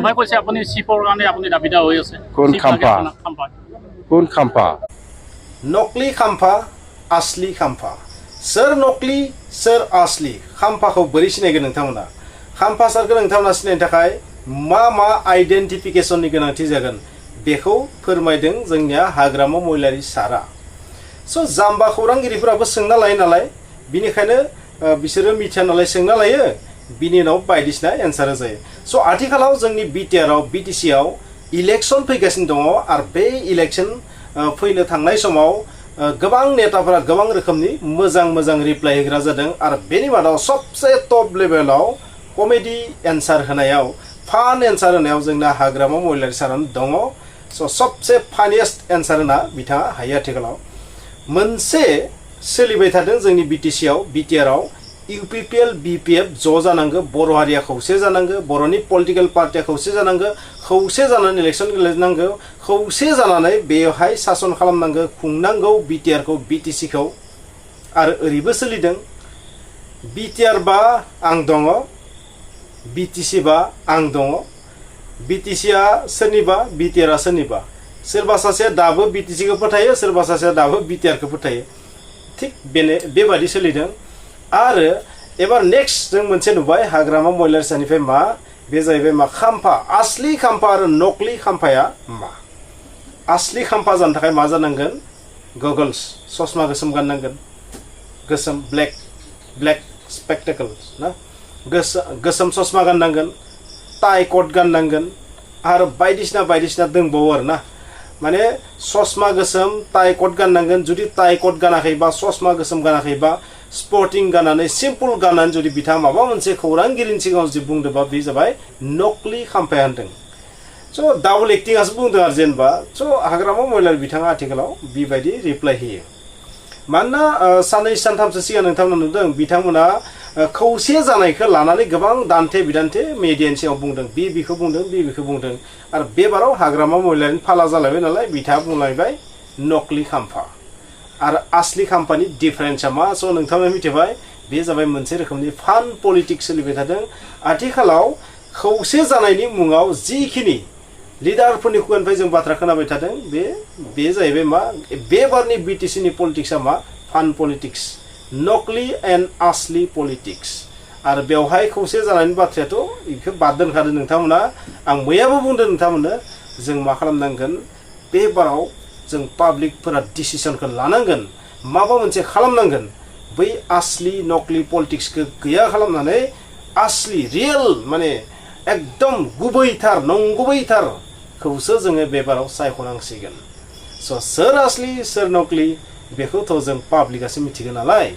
মই কৈছে আপুনি চিপৰ কাৰণে আপুনি দাবিদা হৈ আছে কোন খাম্পা কোন খাম্পা नकली खाम्फा आसली खाम्फा सोर नकली सोर आसली खाम्फाखौ बोरै सिनायगोन नोंथांमोना खाम्फा सारखौ नोंथांमोना सिनायनो थाखाय मा आइडेन्टिफिकेशननि गोनांथि जागोन बेखौ फोरमायदों जोंनिया हाग्रामा महिलारि सारा स' जाम्बा खौरांगिरिफोराबो सोंना लायो नालाय बिनिखायनो बिसोरो मिथिया नालाय सोंना लायो बिनि उनाव बायदिसिना एन्सार जायो स' आथिखालाव जोंनि बिटिआरआव बिटिसिआव इलेक्सन फैगासिनो दङ आरो बे इलेक्सन फैनो थांनाय समाव गोबां नेताफोरा गोबां रोखोमनि मोजां रिप्लाय होग्रा जादों आरो बेनि मादाव सबसे टप लेभेलाव कमेडि एन्सार होनायाव फान एन्सार होनायाव जोंना हाग्रामा महिलारि सारानो दङ स' सबसे फानिएस्ट एन्सार होना बिथाङा हायो आथिखालाव मोनसे सोलिबाय थादों जोंनि बिटिसिआव बिटिआरआव UPPL BPF ज' जानांगो बर' हारिया खौसे जानांगो बर'नि पलिटिकल पार्टिया खौसे जानांगो खौसे जानानै इलेक्सन गेलेनांगो खौसे जानानै बेवहाय सासन खालामनांगो खुंनांगौ बिटिआरखौ बिटिसिखौ आरो ओरैबो सोलिदों बिटिआर बा आं दङ बिटिसि बा आं दङ बिटिसिआ सोरनिबा बिटिआरआ सोरनिबा सोरबा सासेया दाबो बिटिसिखौ फोथायो सोरबा सासेया दाबो बिटिआरखौ फोथायो थिग बेबादि सोलिदों आरो एबार नेक्स्ट जों मोनसे नुबाय हाग्रामा महिलारि सानिफ्राय मा बे जाहैबाय मा खाम्फा आसली खाम्फा आरो नकली खाम्फाया मा आसली खाम्फा जानो थाखाय मा जानांगोन गगल्स ससमा गोसोम गाननांगोन गोसोम ब्लेक स्पेक्टेकल्स ना गोसोम ससमा गाननांगोन टाइ कट गाननांगोन आरो बायदिसिना दंबावो आरो ना माने ससमा गोसोम टाइ कट गाननांगोन जुदि टाइ कट गानाखैबा ससमा गोसोम गानाखैबा स्पोर्टिं गाननानै सिम्पल गाननानै जुदि बिथाङा माबा मोनसे खौरांगिरिनि सिगाङाव जुदि बुंदोंबा बे जाबाय नकली खाम्फाया होनदों स' डाबल एक्टिंआसो बुंदों आरो जेनेबा स' हाग्रामा महिलारि बिथाङा आथिखालाव बेबायदि रिप्लाय होयो मानोना साननै सानथामसो सिगां नोंथांमोना नुदों बिथांमोना खौसे जानायखौ लानानै गोबां दान्थे बिदान्थे मेडियानि सिगाङाव बुंदों बिखौ बुंदों बिखौ बुंदों आरो बेबाराव हाग्रामा महिलारिनि फाला जालायबाय नालाय बिथाङा बुंलायबाय नकली खाम्फा आरो आसली खाम्फानि डिफारेन्सआ मा स' नोंथाङा मिथिबाय बे जाबाय मोनसे रोखोमनि फान पलिटिक्स सोलिबाय थादों आथिखालाव खौसे जानायनि मुङाव जिखिनि लिडारफोरनि खुगानिफ्राय जों बाथ्रा खोनाबाय थादों बे जाहैबाय मा बेबारनि बिटिसिनि पलिटिक्सआ मा फान पलिटिक्स नकली एन्ड आसली पलिटिक्स आरो बेवहाय खौसे जानायनि बाथ्रायाथ' बेखौ बाद दोनखादों नोंथांमोना आं मैयाबो बुंदों नोंथांमोननो जों मा खालामनांगोन बेबाराव जों पाब्लिकफोरा डिसिसनखौ लानांगोन माबा मोनसे खालामनांगोन बै आसली नकली पलिटिक्सखौ गैया खालामनानै आसली रियेल माने एकदम गुबैथार नंगुबैथारखौसो जोङो बेबाराव सायख'नांसिगोन स' सोर आसली सोर नकली बेखौथ' जों पाब्लिकआसो मिथिगोन नालाय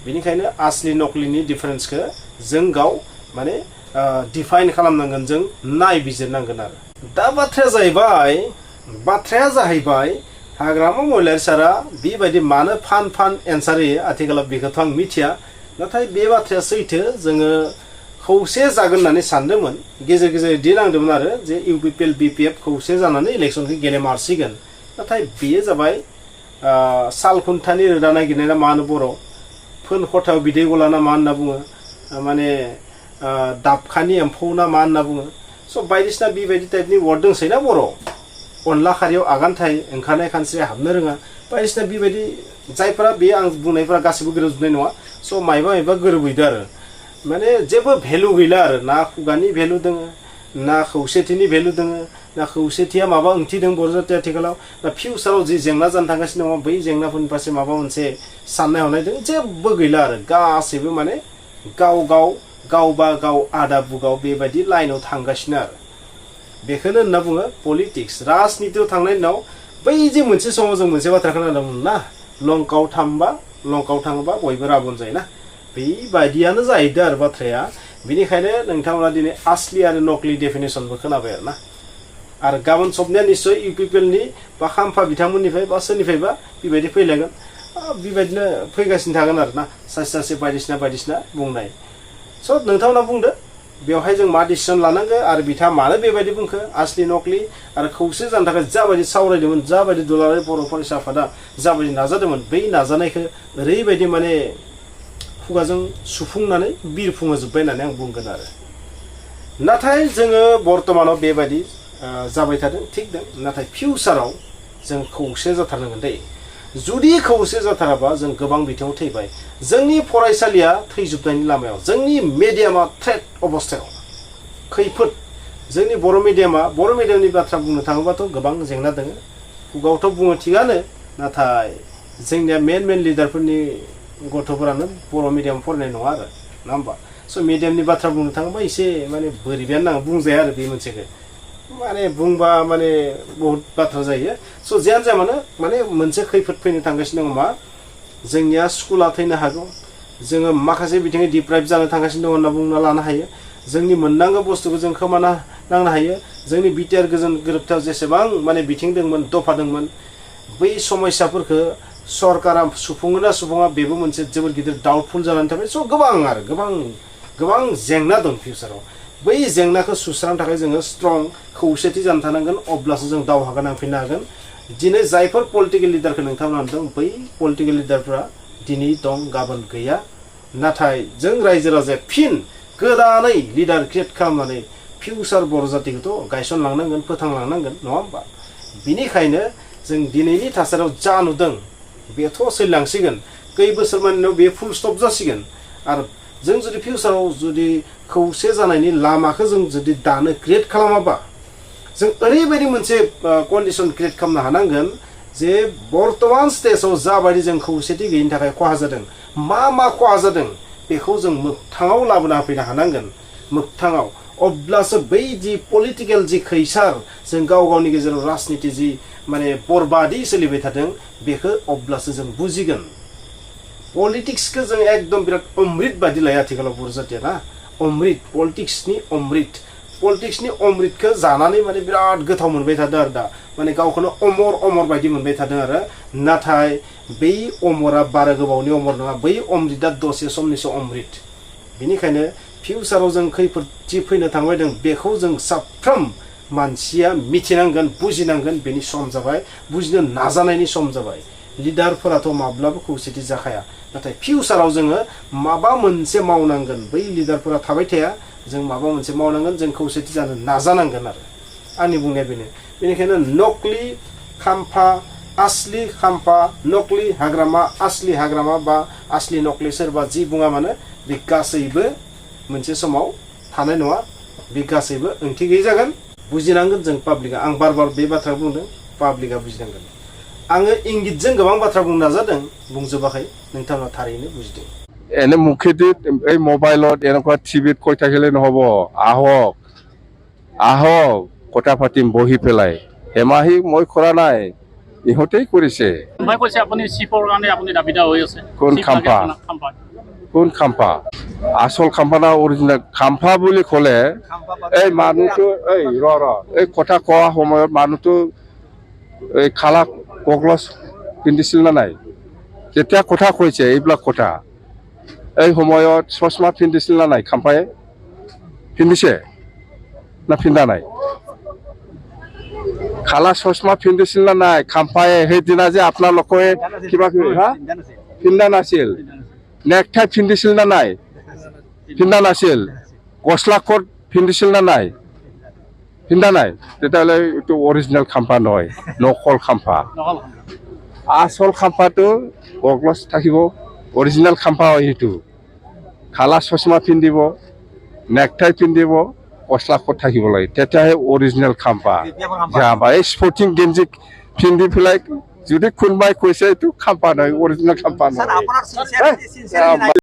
बेनिखायनो आसली नकलीनि डिफारेन्सखौ जों गाव माने डिफाइन खालामनांगोन जों नायबिजिरनांगोन आरो दा बाथ्राया जाहैबाय हाग्रामा महिलारि सारा बेबायदि मानो फान एन्सार होयो आथिखालाव बेखौथ' आं मिथिया नाथाय बे बाथ्राया सैथो जोङो खौसे जागोन होननानै सानदोंमोन गेजेर बिदि नांदोंमोन आरो जे UPPL BPF खौसे जानानै इलेक्सनखौ गेलेमारसिगोन नाथाय बेयो जाबाय साल खुन्थानि रोदा नागिरनाय ना मा होनो बर' फोन खथायाव बिदै गला ना मा होनना बुङो माने दाबखानि एम्फौ ना मा होनना बुङो स' बायदिसिना बेबायदि टाइपनि वार्ड दंसै ना बर' अनला खारियाव आगान थायो ओंखारनाय खानस्रिया हाबनो रोङा बायदिसिना बेबायदि जायफोरा बे आं बुंनायफोरा गासिबो गोरोबजोबनाय नङा स' मायबा गोरोबहैदो आरो माने जेबो भेलु गैला आरो ना खुगानि भेलु दङ ना खौसेथिनि भेलु दङ ना खौसेथिया माबा ओंथि दं बर' जाति आथिखालाव ना फिउचाराव जि जेंना जानो थांगासिनो दङ बै जेंनाफोरनि फारसे माबा मोनसे साननाय हनाय दङ जेबो गैला आरो गासैबो माने गावबा गाव आदा बुगाव बेबायदि लाइनाव थांगासिनो आरो बेखौनो होनना बुङो पलिटिक्स राजनितियाव थांनायनि उनाव बै जे मोनसे समाव जों मोनसे बाथ्रा खोनादोंमोन ना लंकाव थाङोबा बयबो राबन जायोना बेबायदियानो जाहैदों आरो बाथ्राया बेनिखायनो नोंथांमोना दिनै आसली आरो नकली डेफिनेसनबो खोनाबाय आरो ना आरो गाबोन सबनिया निश्चय UPPLनि बा खाम्फा बिथांमोननिफ्राय बा सोरनिफ्रायबा बेबायदि फैलायगोन बेबायदिनो फैगासिनो थागोन आरो ना सासे बायदिसिना बुंनाय स' नोंथांमोना बुंदो बेवहाय जों मा डिसिसन लानांगो आरो बिथाङा मानो बेबायदि बुंखो आसली नकली आरो खौसे जानो थाखाय जाबायदि सावरायदोंमोन जाबायदि दुलाराय बर' फरायसा आफादा जाबायदि नाजादोंमोन बै नाजानायखौ ओरैबायदि माने खुगाजों सुफुंनानै बिरफुंहोजोब्बाय होननानै आं बुंगोन आरो नाथाय जोङो बर्तमानाव बेबायदि जाबाय थादों थिग दं नाथाय फिउचाराव जों खौसे जाथारनांगोन दै जुदि खौसे जाथाराबा जों गोबां बिथिङाव थैबाय जोंनि फरायसालिया थैजोबनायनि लामायाव जोंनि मिडियामा थ्रेट अबस्थायाव खैफोद जोंनि बर' मिडियामनि बाथ्रा बुंनो थाङोबाथ' गोबां जेंना दङ खुगावथ' बुङो थिगानो नाथाय जोंनिया मेन लिडारफोरनि गथ'फोरानो बर' मिडियाम फरायनाय नङा आरो नङा होमबा स' मिडियामनि बाथ्रा बुंनो थाङोबा एसे माने बोरैबायानो नाङा बुंजाया आरो बे मोनसेखौ माने बुंबा माने बहुत बाथ्रा जायो स' जियानो जाया माने मोनसे खैफोद फैनो थांगासिनो दङ मा जोंनिया स्कुला थैनो हागौ जोङो माखासे बिथिङै डिप्राइभ जानो थांगासिनो दङ होनना बुंना लानो हायो जोंनि मोननांगौ बुस्थुखौ जों खोमाना लांनो हायो जोंनि बिटिआर गोजोन गोरोबथायाव जेसेबां माने बिथिं दंमोन दफा दंमोन बै समस्याफोरखौ सरकारा सुफुङोना सुफुङा बेबो मोनसे जोबोद गिदिर डाउटफुल जानानै थाबाय स' गोबां आरो गोबां जेंना दं फिउचाराव बै जेंनाखौ सुस्रांनो थाखाय जोङो स्ट्रं खौसेथि जानो थानांगोन अब्लासो जों दावहा नांफिननो हागोन दिनै जायफोर पलिटिकेल लिडारखौ नोंथांमोना दं बै पलिटिकेल लिडारफ्रा दिनै दं गाबोन गैया नाथाय जों रायजो राजाया फिन गोदानै लिडार क्रिएट खालामनानै फिउचार बर' जातिखौथ' गायसनलांनांगोन फोथांलांनांगोन नङा होमबा बिनिखायनो जों दिनैनि थासारियाव जा नुदों बेथ' सोलिलांसिगोन खै बोसोर मानिनाव बे फुल स्टप जासिगोन आरो जों जुदि फिउचाराव जुदि खौसे जानायनि लामाखौ जों जुदि दानो क्रिएट खालामाबा जों ओरैबायदि मोनसे कन्डिसन क्रिएट खालामनो हानांगोन जे बर्तमान स्टेजाव जाबायदि जों खौसेथि गैयिनि थाखाय खहा जादों मा खहा जादों बेखौ जों मोगथाङाव लाबोना होफैनो हानांगोन मोगथाङाव अब्लासो बै जि पलिटिकेल जि खैसार जों गावनि गेजेराव राजनिति जि माने बरबादि सोलिबाय थादों बेखौ अब्लासो जों बुजिगोन पलिटिक्सखौ जों एकदम बिराद अमृत बादि लायो आथिखालाव बर' जातिया ना अमृत पलिटिक्सनि अमृतखौ जानानै माने बिराद गोथाव मोनबाय थादों आरो दा माने गावखौनो अमर बायदि मोनबाय थादों आरो नाथाय बै अमरा बारा गोबावनि अमर नङा बै अमृतआ दसे समनिसो अमृत बेनिखायनो फिउचाराव जों खैफोद जि फैनो थांबाय दं बेखौ जों साफ्रोम मानसिया मिथिनांगोन बुजिनांगोन बेनि सम जाबाय बुजिनो नाजानायनि सम जाबाय लिडारफोराथ' माब्लाबा खौसेथि जाखाया नाथाय फिउचाराव जोङो माबा मोनसे मावनांगोन बै लिडारफोरा थाबाय थाया जों माबा मोनसे मावनांगोन जों खौसेथि जानो नाजानांगोन आरो आंनि बुंनाया बेनिखायनो नकलि खाम्फा आसलि खाम्फा नकलि हाग्रामा आसलि हाग्रामा बा आसलि नकलि सोरबा जि बुङा मानो बे गासैबो मोनसे समाव थानाय नङा बे गासैबो ओंथि गैयै जागोन बुजिनांगोन जों पाब्लिकआ आं बार बे बाथ्रा बुंदों पाब्लिकआ बुजिनांगोन आङो इंगितजों गोबां बाथ्रा बुंनो नाजादों बुंजोबाखै नोंथाङा थारैनो बुजिदों এনে মুখেদি এই মোবাইলত এনেকুৱা টিভিত কৈ থাকিলে নহ'ব আহক কথা পাতিম বহি পেলাই হেমাহি মই কৰা নাই ইহঁতেই কৰিছে মই কৈছে আপুনি চিপৰ কাৰণে আপুনি দাবিদা হৈ আছে কোন খাম্পা আচল খাম্পা না অৰিজিনেল খাম্পা বুলি ক'লে এই মানুহটো এই কথা কোৱা সময়ত মানুহটো এই খালা কগলছ পিন্ধিছিল না নাই যেতিয়া কথা কৈছে এইবিলাক কথা এই সময়ত চশমা পিন্ধিছিল না নাই খাম্পায়ে পিন্ধিছে না পিন্ধা নাই খালা চশমা পিন্ধিছিল না নাই খাম্পায়ে সেইদিনা যে আপোনালোকে কিবা পিন্ধা নাছিল নেকটাই পিন্ধিছিল না নাই পিন্ধা নাছিল গছলা কোট পিন্ধিছিল না নাই পিন্ধা নাই তেতিয়াহ'লে এইটো অৰিজিনেল খাম্পা নহয় নকল খাম্পা আচল খাম্পাটো গগলছ থাকিব অৰিজিনেল খাম্পা হয় সেইটো খালা চশমা পিন্ধিব নেকটাই পিন্ধিব গছলা কোট থাকিব লাগে তেতিয়াহে অৰিজিনেল খাম্পা এই স্পৰ্টিং গেঞ্জি পিন্ধি পেলাই যদি কোনোবাই কৈছে এইটো খাম্পা নহয় অৰিজিনেল খাম্পা নহয়